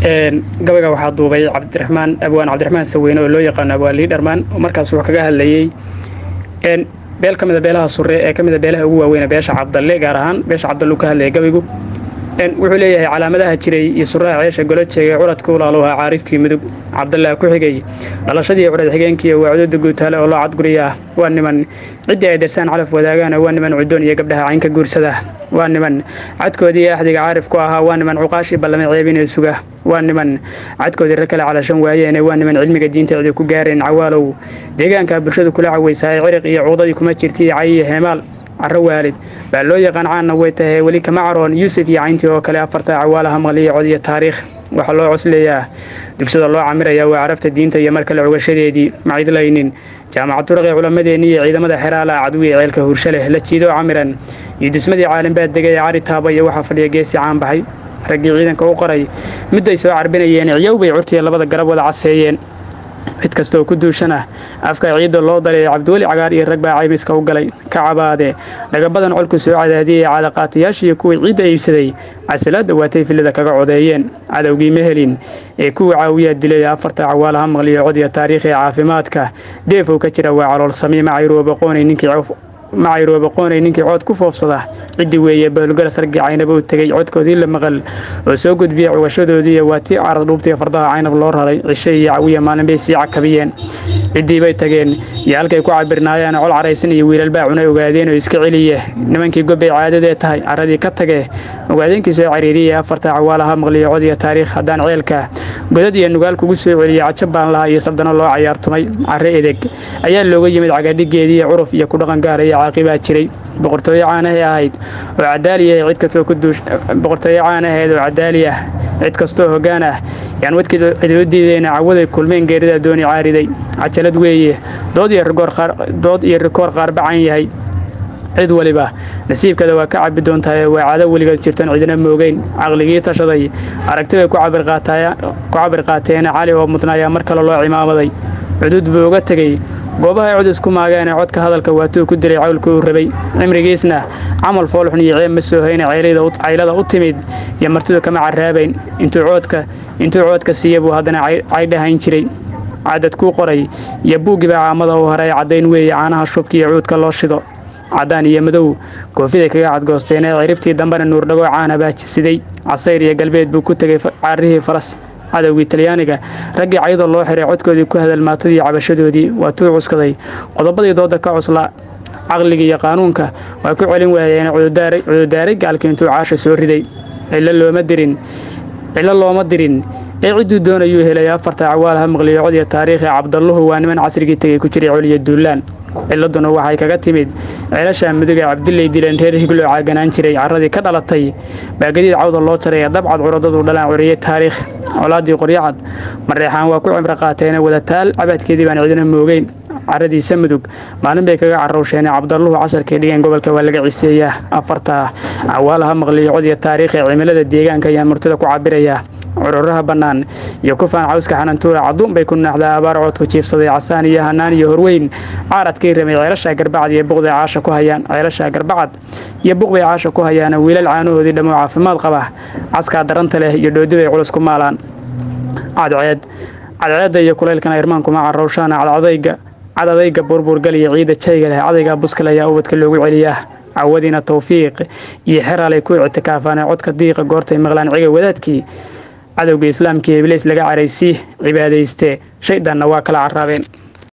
Gabayga waxaa duubay Cabdiraxmaan, abwaan Cabdiraxmaan Saweyne oo loo yaqaano abwaan Liidharmaan. Markaas wuxuu kaga hadlayey beel ka mid a beelaha Surre ee ka mid a beelaha ugu waaweyn, beesha Cabdalle, gaar ahaan beesha Cabdalle uu ka hadlayay gabaygu. Wuxuu leeyahay: calaamadaha jiray iyo suraha ceesha golo jeegay, curadka ulaaluhaa caarifkii Mudug, Cabdallah ku xigay dhalashadii curad xigeenkii, waa cudada guutaale oo loo cadguriyaa. Waa niman ciddii ay darsaan calaf wadaagaana, waa niman cudoon iyo gabdhaha caynka guursada, waa niman cadkoodii axdiga caarif ku ahaa, waa niman cuqaashii ballamay ceebinee suga, waa niman cadkoodii rag kale calashan waayeene, waa niman cilmiga diinta cidi ku gaareen. Cawaalow deegaanka bulshadu kula caweysahay, ciriq iyo cuqdadii kuma jirta iyo cay iyo heemaal. Carro waalid baa loo yaqaan, caanna way tahay, weli kama caroon Yuusuf iyo cayntii oo kale. Afarta cawaalaha maqliya cod iyo taariikh. Waxaa loo cosleeyaa, dugsada loo camiraya, waa carafta diinta iyo mar kale cugashadeedii. Macidlaynin jaamacad turaqii culammadeenni iyo ciidamada xeraala, cadwiya ceelka hursho leh la jiidoo camiran iyo dusmadii caalimbaad degay. Cari taaba iyo waxaa fadhiya geesi caan baxay, raggii ciidanka u qoray midday soo carbinayeen. Ciyow bay curtiya labada garab wada caseeyeen, cid kastooo ku duushana afka ciidda loo daray. Cabdiweli Cagaar iyo rag baa caymiska u galay ka cabaade dhagabadan colku soo cadaadiyey. Caadaqaatayaashiiyo kuwii ciidda iibsaday casilaadda waatay filida kaga codeeyeen. Cadowgii ma helin ee kuwii caawiyaa dilay. Afarta cawaalaha maqliyo cod iyo taariikhi. Caafimaadka deefow ka jira waa calool sami. Macayruuba qoonay ninkii cood ku foofsada ciddi weeye. Bahlugala sargii Caynaba u tegey, codkoodii la maqal oo soo gudbiyey cugashadoodii. Waa tii carad dhuubtiya fardaha Caynab loo raray, cishe iyo cawiya maalin bay sii cakabiyeen. Ciddii bay tageen iyo halkay ku cabirnaayeen, col caraysan iyo wiilal baa cunay ogaadeen oo iska celiye. Nimankii gobbay caadadee tahay caradii ka tage, ogaadeenkii soo cariiriyey. Afarta cawaalaha maqliyo cod iyo taariikh. Haddaan ceelka godad iyo nugaal kugu soo celiye, cajab baan lahaa iyo saldano loo cayaartumay. Carre edeg ayaa looga yimid cagadhigeedii, curuf iyo kudhaqan gaar iyo caaqibaa jiray. Boqortooyo caanahay ahayd oo cadaali ah cid kastoo ku duush, boqortooyo caan ahayd oo cadaali ah cid kastoo hoggaan ah yaan wadkii cidi u diidayna. Cawaday kulmeen geerida dooni caariday, cajalad weeye dood iyo rigoor, dood iyo rikoor qaarbacan yahay. Cid waliba nasiibkeeda waa ka cabi doontahay, waa caado weligeed jirtan cidina moogeyn. Caqligii tashaday aragti bay ku cabir qaateena, Cali oo mudna ayaa mar kale loo cimaamaday. Cudud buu uga tegey goobaha ay cudus ku maageene, codka hadalka waatuu ku dilay cawlkii uu rabay. Cimrigiisna camal foolxun iyo ceeb ma soo hayne, caylada u timid iyo martidu kama carraabayn. Intuu coodka siiya buu haddana caydhahayn jiray. Cadad kuu qoray iyo buuggii baa caamada u haray, caddayn weeye caanaha shubka iyo cuudka loo shido. Caddaan iyo madow koofiday kaga cadgoosteen, ciribtii dambena nuurdhago caana baa siday. Casayr iyo galbeed buu ku tegey caarihii faras. Cadowgii Talyaaniga raggii cayadoo loo xiray, codkoodii ku hadal maatadii cabashadoodii waa tuu cuskaday. Qodobadii dooda ka cusla caqliga iyo qaanuunka waa ku celin waayeen. Cududaaray gaalkii intuu caasha soo riday. Cillo looma dirin, cillo looma dirin ee cidduu doonayuu helay. Afarta cawaal ha maqliyo cod iyo taariikhi. Cabdalluhu waa niman casrigii tegey ku jiray col iyo duulaan, ciladuna waxay kaga timid ceelasha Mudug ee Cabdilay dileen. Reer Higloo caaganaan jiray carradii ka dhalatay baa gadiid cawda loo jaray ee dabcad curadadu dhalaan curiyey taariikh. Colaadii Qoryacad Mareexaan waa ku cimro qaateene, wadataal cabaadkeedii baan cidina moogeyn. Caradiisa Mudug maalin bay kaga carowsheen, Cabdalluhu casharkay dhigeen gobolka waa laga ciseeyaa. Afarta cawaalaha maqliyo cod iyo taariikhi. Cimilada deegaanka ayaa murtida ku cabirayaa. Cururaha bannaan iyo kufaan cawska xanantuura, cadduun bay ku naaxdaa abaar coodku jiifsaday. Casaan iyo hanaan iyo horweyn caaradkii ramay, ceelasha Garbacad iyo buqday caasha ku hayaan, ceelasha Garbacad iyo buqbay caasha ku hayaana. Wiilal caanahoodii dhammoo caafimaad qaba, caskaa daranta leh iyo dhoodi bay culus ku maalaan. Cadceed cadceedda iyo kulaylkana irmaankuma carowshaana. Cadcadayga cadadayga burburgal iyo ciidda jayga leh, cadayga buskale ayaa ubadka loogu celiyaa. Cawadiina tawfiiq iyo xeraalay ku ictikaafaane, codka diiqa goortay maqlaan ciga wadaadkii. Cadowga islaamkii Ibliis laga caraysii cibaadayste, shaydaanna waa kala carraabeen.